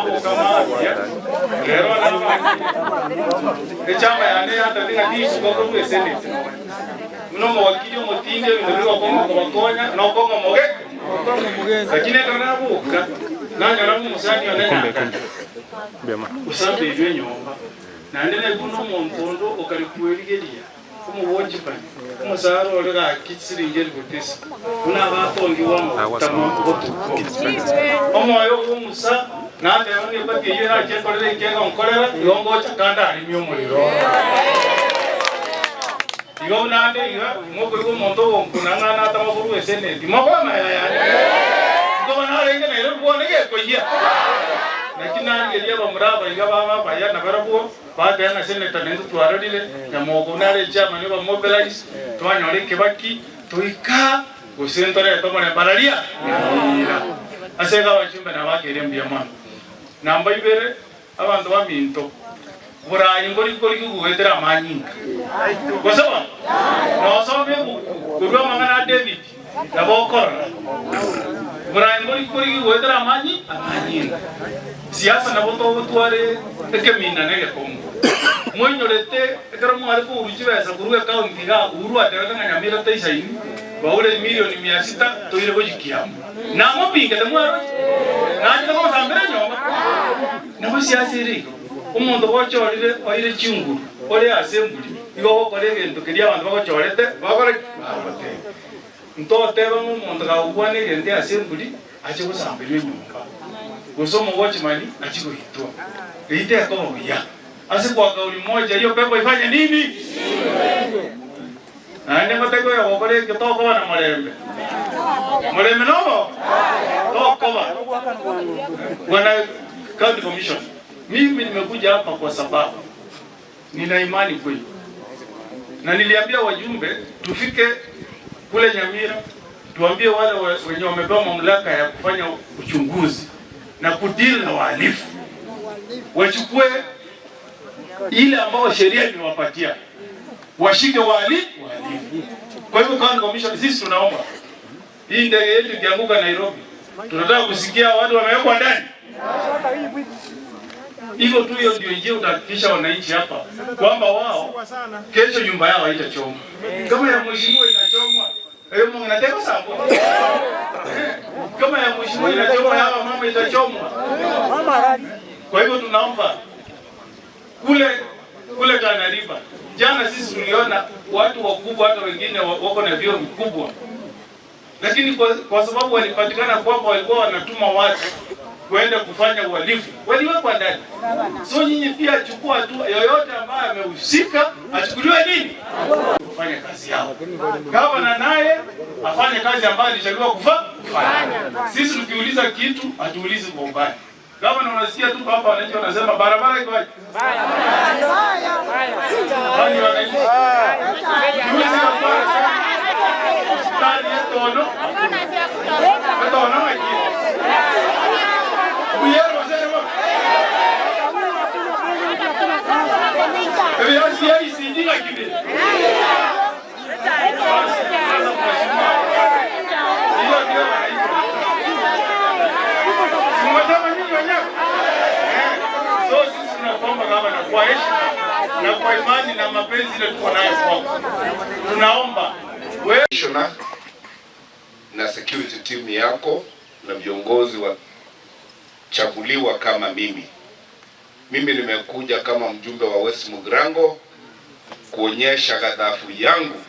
Nabo kama lero naba echama yane yatari ng'a nisuka korwa esenate muno mowakili omotinde ebinto bigokonga kobakonya nokonga moge lakini ekero naboka nanyora omusani one nyangana usambirwe enyomba naende naiguna omonto ondo okari kwerigeria omuwochipani omusara ore gaki siringi elfu 9 buna batongiwa amagutama obotuko omoyo omusa nateba ng'epati eywo erache nkorera ekega nkorera igo ngocha kanda arimia omorero igo nande iga mokoigwa omonto ogonkuna ng'a natama korwa eseneti mokoma yaya igo banarenge Nairobi bono egekoyia lakini narigeria abamura iga baba baya na barabwo bateba ng'a seneta naintwe twarorire nyamoko nare echairman obamobilize twanyora ekebaki toika gose ntorete omorembe araria nyamira ase iga abachumbe nabakere mbuya mono namba ibere abanto baminto burayi mbori korigi goetera amanyinga gose bono nosome ebuku korwa amang'ana a David nabo okorora burayi mbori korigi goetera amanyi amanyinga siasa nabo togotware ekemina na egekongo mwenyorete ekero mware kouru chibesa korwa ekaunti iga Uhuru atebete ng'a Nyamira taisaini baure milioni 600 toire gochikiamu namopingete mwaroche nachete gosambera enyomba nabo siasa ere igo omonto gochorire oire chinguru ore ase emburi igo ogokora egento keria abanto bagochorete bagokora ki bagoteba ntoteba ng'a omonto gagokwana egento ase emburi ache gosamberwa enyomba gose omogochimani achi goitwa eite ekoba buya ase kwa kauli moja hiyo pepo ifanye nini naende ngotaki oyo gokora ekio tokoba na murembe murembe nobo tokoba. Bwana County Commission, mimi nimekuja hapa kwa sababu nina imani kweli, na niliambia wajumbe tufike kule Nyamira tuambie wale wenye wamepewa mamlaka ya kufanya uchunguzi na kudeal na wahalifu wachukue ile ambayo sheria imewapatia washike wahalifu. Kwa hivyo County Commission, sisi tunaomba hii ndege yetu ikianguka Nairobi, tunataka kusikia watu wamewekwa ndani. Hivyo tu, hiyo ndio njia utahakikisha wananchi hapa kwamba wao kesho nyumba yao haitachomwa. Kama ya mheshimiwa inachomwa, hiyo Mungu inataka sababu. Kama ya mheshimiwa inachomwa, ya mama itachomwa. Kwa hivyo tunaomba kule kule Tana River. Jana sisi tuliona watu wakubwa, hata wengine wako na vyeo vikubwa, lakini kwa sababu walipatikana kwamba walikuwa wanatuma watu kwenda kufanya uhalifu, waliwekwa ndani. So nyinyi pia chukua hatua, yoyote ambaye amehusika achukuliwe nini, kufanya kazi yao. Gavana naye afanye kazi ambayo alichaguliwa kufanya. Sisi tukiuliza kitu hatuulizi kwa ubaya. Gavana, unasikia tu hapa wananchi wanasema barabara iko aje? Bali wananchi. Juzi hapa hospitali etono. Etono ngaki. Buyero wasema. Ebi ya ICD ngaki. Sasa mheshimiwa. Hiyo ndio wananchi. Simwasema nyinyi wenyewe. So sisi tunakuomba gavana, kwa heshima na kwa imani na mapenzi ile tuko nayo kwako, tunaomba wewe Commissioner na security team yako na viongozi wachaguliwa kama mimi. Mimi nimekuja kama mjumbe wa West Mugirango kuonyesha ghadhabu yangu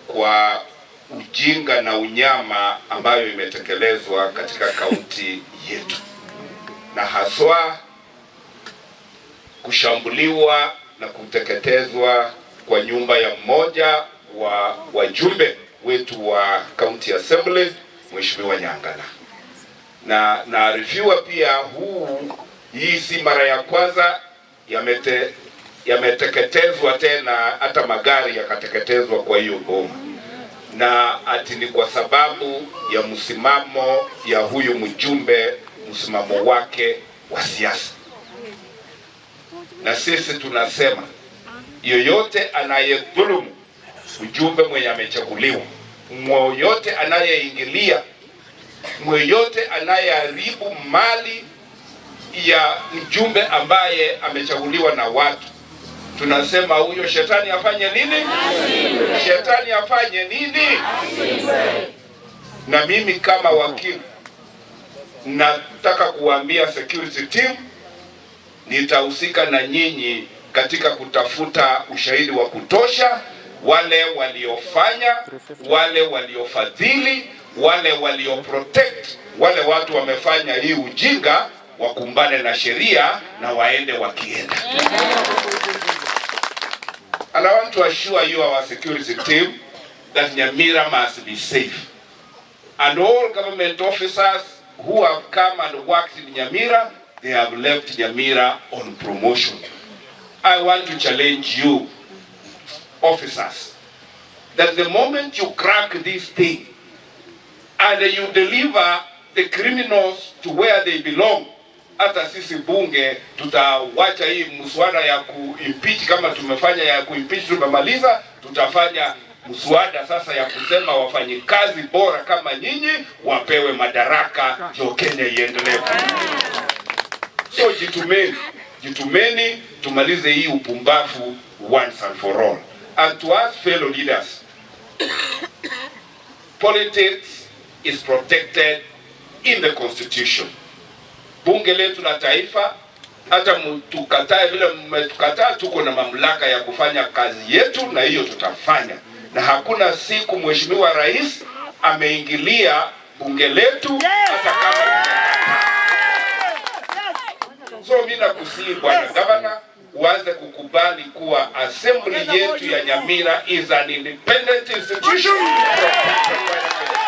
kwa ujinga na unyama ambayo imetekelezwa katika kaunti yetu, na haswa kushambuliwa na kuteketezwa kwa nyumba ya mmoja wa wajumbe wetu wa County Assembly, Mheshimiwa Nyangana. Na naarifiwa pia hii si mara ya kwanza yameteketezwa tena, hata magari yakateketezwa kwa hiyo boma, na ati ni kwa sababu ya msimamo ya huyu mjumbe, msimamo wake wa siasa. Na sisi tunasema yoyote anayedhulumu mjumbe mwenye amechaguliwa, mwoyote anayeingilia, mwoyote anayeharibu mali ya mjumbe ambaye amechaguliwa na watu, tunasema huyo shetani afanye nini? Shetani afanye nini? Na mimi kama wakili nataka kuambia security team, nitahusika na nyinyi katika kutafuta ushahidi wa kutosha, wale waliofanya, wale waliofadhili, wale walioprotect, wale watu wamefanya hii ujinga, wakumbane na sheria na waende wakienda. And I want to assure you, our security team, that Nyamira must be safe. And all government officers who have come and worked in Nyamira, they have left Nyamira on promotion. I want to challenge you, officers, that the moment you crack this thing and you deliver the criminals to where they belong, hata sisi bunge tutawacha hii mswada ya kuimpeach. Kama tumefanya ya kuimpeach tumemaliza, tutafanya mswada sasa ya kusema wafanyikazi bora kama nyinyi wapewe madaraka, ndio Kenya iendelee. So jitumeni, jitumeni, tumalize hii upumbavu once and for all. And to us fellow leaders, politics is protected in the constitution. Bunge letu la taifa, hata mtukatae vile mmetukataa, tuko na mamlaka ya kufanya kazi yetu, na hiyo tutafanya, na hakuna siku Mheshimiwa Rais ameingilia bunge letu hata kama. So mimi nakusihi Bwana Gavana, uanze kukubali kuwa assembly yetu ya Nyamira is an independent institution protected by the constitution.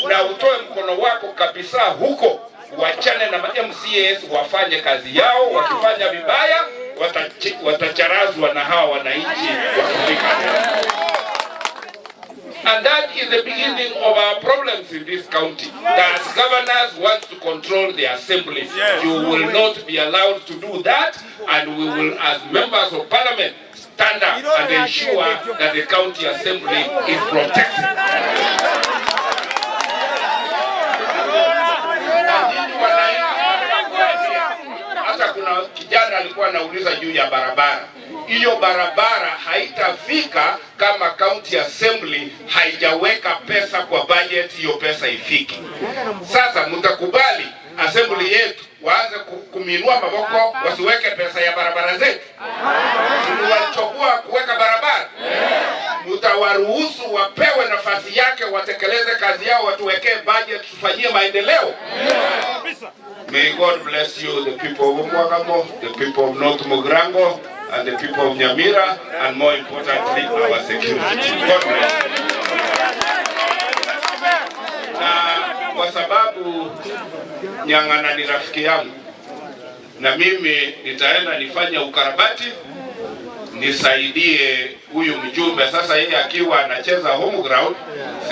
Na utoe mkono wako kabisa huko, wachane na MCAs wafanye kazi yao. Wakifanya vibaya watacharazwa na hawa wananchi wakifika. And that is the beginning of our problems in this county. That governors want to control the assembly. You will not be allowed to do that, and we will, as members of parliament, stand up and ensure that the county assembly is protected. Na nyinyi wananchi, hata kuna kijana alikuwa anauliza juu ya barabara. Hiyo barabara haitafika kama county assembly haijaweka pesa kwa budget, hiyo pesa ifiki. Sasa mtakubali assembly yetu waanze kuminua maboko wasiweke pesa ya barabara zetu? Tuliwachagua kuweka barabara, mtawaruhusu wapewe nafasi yake, watekeleze kazi yao, watuwekee budget, tufanyie maendeleo. May God bless you, the people of Umwagamo, the people of North Mugirango, and the people of Nyamira, and more importantly, our security. God bless you. Na kwa sababu Nyang'ana ni rafiki yangu, na mimi nitaenda nifanye ukarabati, nisaidie huyu mjumbe. Sasa yeye akiwa anacheza home ground,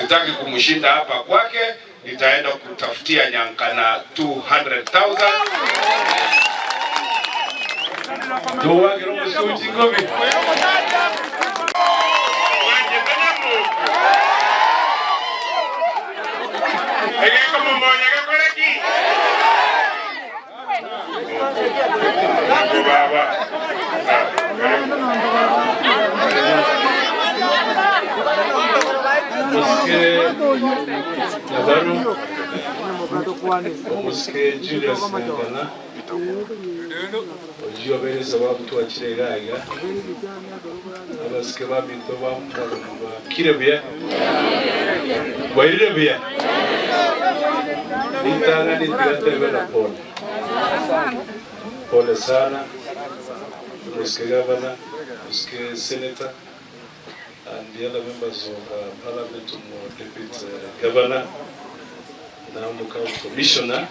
sitaki kumshinda hapa kwake, nitaenda kutafutia Nyang'ana 200,000. Tuwagire omusuchi ngobi. Wanjethana mundu egekumumonya gakoreki Mungu baba. Ah, karibu. Musike Nyagaru, Musike Julius Nyangana, ojio bere sababu twachire gaiga abasike baminto bakire buya bwairire buya nitanga nitigatebera pole pole sana, Musike Governor, Musike Senator and the other members of Parliament, Deputy Governor na County Commissioner.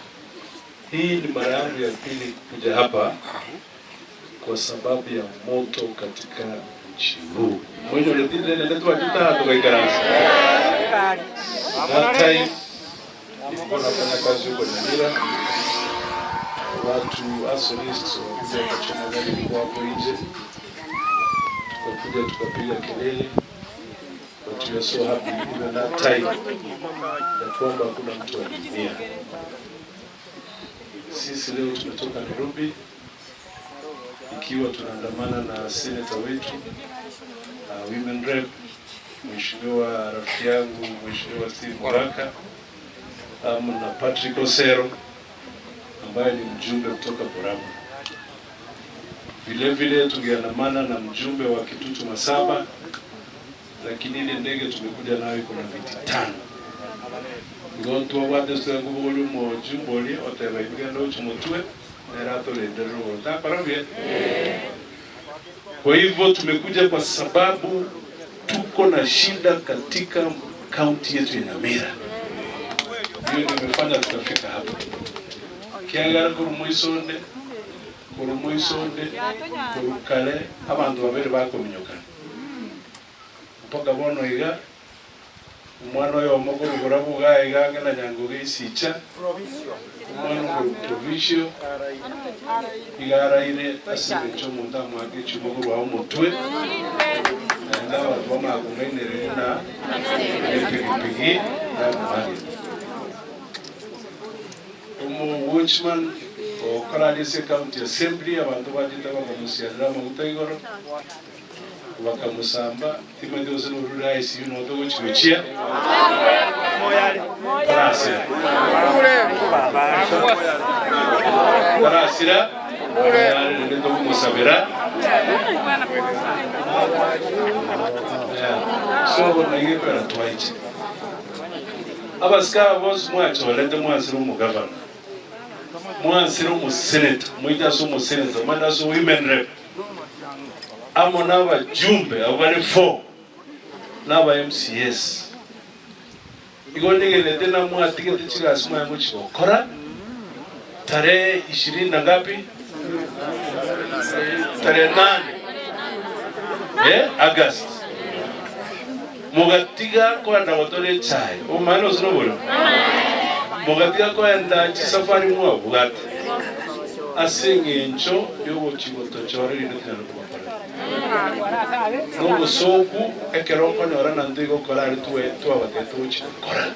Hii ni mara yangu ya pili kuja hapa kwa sababu ya moto katika nchi huu. Mwenye letwa tukaikaransa. That time nilikuwa nafanya kazi huko Nyamira, watu arsonists wakuja wakachoma gari ilikuwa hapo nje, tukakuja tukapiga kelele, but we are so happy even that time ya kwamba hakuna mtu aliumia. Sisi leo tumetoka Nairobi ikiwa tunaandamana na seneta wetu women rep Mheshimiwa rafiki yangu Mheshimiwa Steve Muraka na Patrick Osero ambaye ni mjumbe kutoka Borama. Vile vile tungeandamana na mjumbe wa Kitutu Masaba, lakini ile ndege tumekuja nayo iko na viti tano igo twabwate ngubuli mujumbe ori oteba ibigenda uchimutwe nera tolenderero. Kwa hivyo tumekuja kwa sababu tuko na shida katika kaunti yetu ya Nyamira. Hiyo ndio imefanya tukafika hapa. Kiagara kurumuisonde kurumuisonde kurukale abantu babiri bakominyokana mpaka bono iga omwana oyo omo korogora buga iga na nyango gisicha omwana okoro provincial iga araire ase eng'encho omonto amwake echuma korwa omotwe naende abanto bamagong'ainereri na epigipigi namwage omo watchman okorari ase county assembly abantu bajete bakamusiarera amaguta igoro bakamusamba timanyete gose norure ICU notogochigochia tarasira tarasira ntokumusabira. So naigekwera twaiche abasika bonsi mwacholete mwansire omugavana mwansire omuseneta mwija ase omuseneta mwenda ase women rep amo n'abajumbe abo bari 4 n'aba MCS igo nigenete namwatigete chigasi mwayango chigokora tarehe 20 na ngapi tarehe 8 August mugatiga kwenda gotore chai omana osinoboro mugatiga kwenda chisafari mwabugate ase eng'encho yogochigotochora erinde tinyara kobakora nobosoku ekero okonyora nanto igokora ari twabatete gochigokora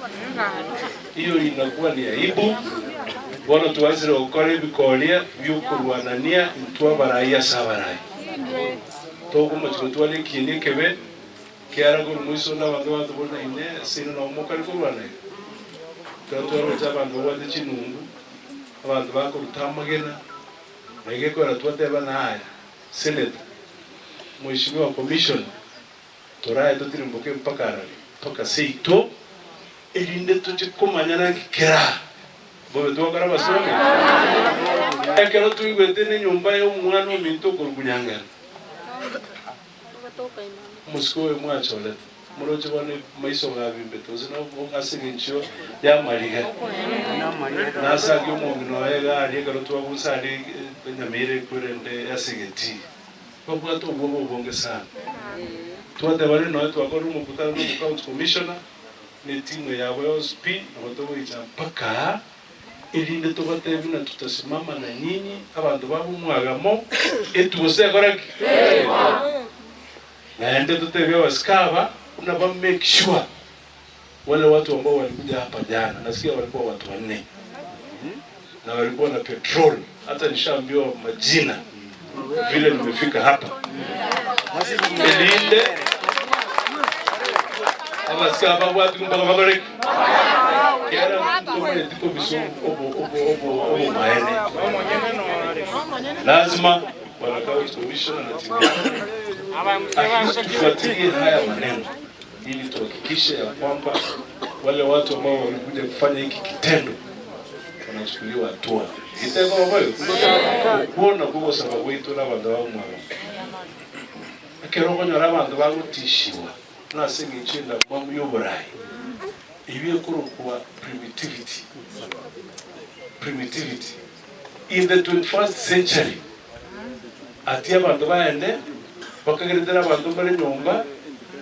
hiyo inakuwa ni aibu. Bono twaisire gokora ebikoria byokorwanania intwe abarai ase abarai togomochiko tware ekieni ekebe kiara kori moiso na abanto banto bona ine sino nabo mokari korwana iga twaroche abanto babwate chinungu abanto bakoruta amagena na igekwera twateba na aya senator mheshimiwa commission toraye totirimboke mpaka arari mpaka seito erinde tochikomanya nkikera bobe twakora basome ekero tuigwete ne nyumba ya omwana ominto okorukunyangana musiko oyo mwacholete muroche bone maiso gabimbe tozi no ase eng'encho ya mariga nasage omong'ina oye gari ekero twabusa ari enyamire kwerende ase egeti babwate obwoba obonge sana twateba rero noe twakora omokutano na county commissioner ne timu yabo ya OSP nabo togoicha mpaka erinde tobatebi na tutasimama na nyinyi abanto babo mwagamo etugose ekoraki naende tutebia wasikaba una ba make sure wale watu ambao walikuja hapa jana, nasikia walikuwa watu wanne na walikuwa na petrol, hata nishaambiwa majina vile nimefika hapa elinde abasikaba babwati mpaka bakoreki kiara tiko biso obo obo obo obo maene lazima bwana county commissioner na timu yake tufuatilie haya maneno ili tuhakikishe ya kwamba wale watu ambao walikuja kufanya hiki kitendo wanachukuliwa hatua. Iteko babayo kuona kuko sababu itu n'abantu bamwe ekero okonyora abantu bagotishiwa nase eng'encho endamwamu y'oburayi ebyekorokwa primitivity primitivity in the 21st century ati abantu baende bakageretera abantu bare nyomba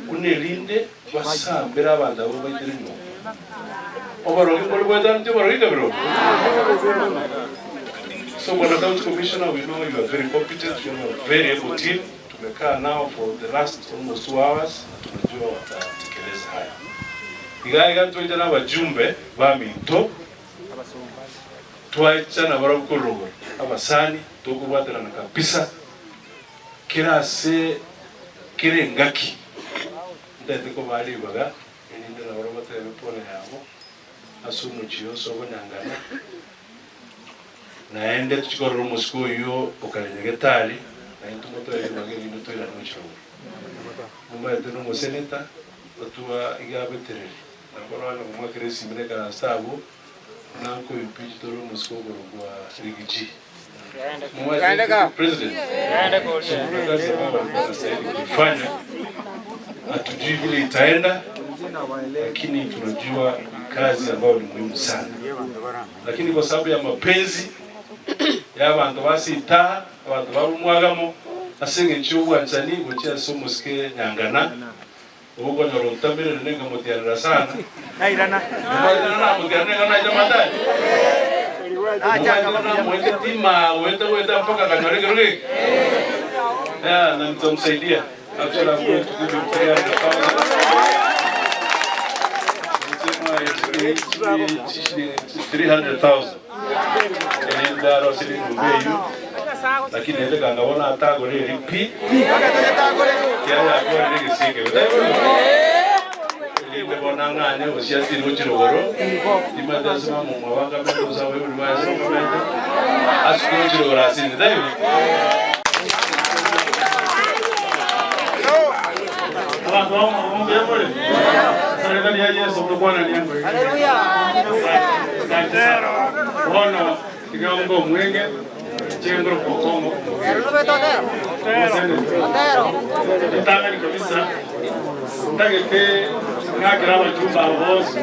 unerinde basambira abantu abo baitere nyomba obarogi muri bwetano ti obarogi kabiro. So Bwana County Commissioner, we know you are very competent, you have a very able team. Tumekaa nao for the last almost 2 hours, tunajua watatekeleza haya. Iga iga tuite na wajumbe ba minto Twaichana barabukorogora abasani tukubwatirana kabisa kirase kirengaki ndete ko bali baga elinde na barabata ebipole yabo asumu chiyoso bonyangana naende tuchikorera omusiko oyo okarenyegetari naende tumotoere baga elinde toirana ochirogo mumaete nomoseneta otua igabetereri nakorwana komwakera esimire ekarasa abo nanko impeach toro omusiko ogoro gwa Riggy G. President kazi ambayo walikuwa wanastahili kuifanya, hatujui vile itaenda, lakini tunajua ni kazi ambayo ni muhimu sana, lakini kwa sababu ya mapenzi y'abantu basita abantu babumwagamo asinga enkyobwanchani gochia ase omosike nyangana obukonyora ontamire nenga mutianira sana namutianira naija matari mwende tima wende wende mpaka kanyore kero giki na nitamsaidia. Actually, I'm going to give him 300,000. 300,000 elindaro silingi mbeyu lakini ele kangabona atagore eri pi kiara agore rigisike elinde bona ng'anye osiatiri ochirogoro timatasima mumwa wakamete osawe uri wasokamete asuke ochirogoro asini taibo. Abantu bamwe serikali ya Yesu mlikuwa niango. Haleluya. Asante sana. Bono kigongo mwenge chengro kokongo. Ndangani kabisa. Ndagete ngagira abajumba bose.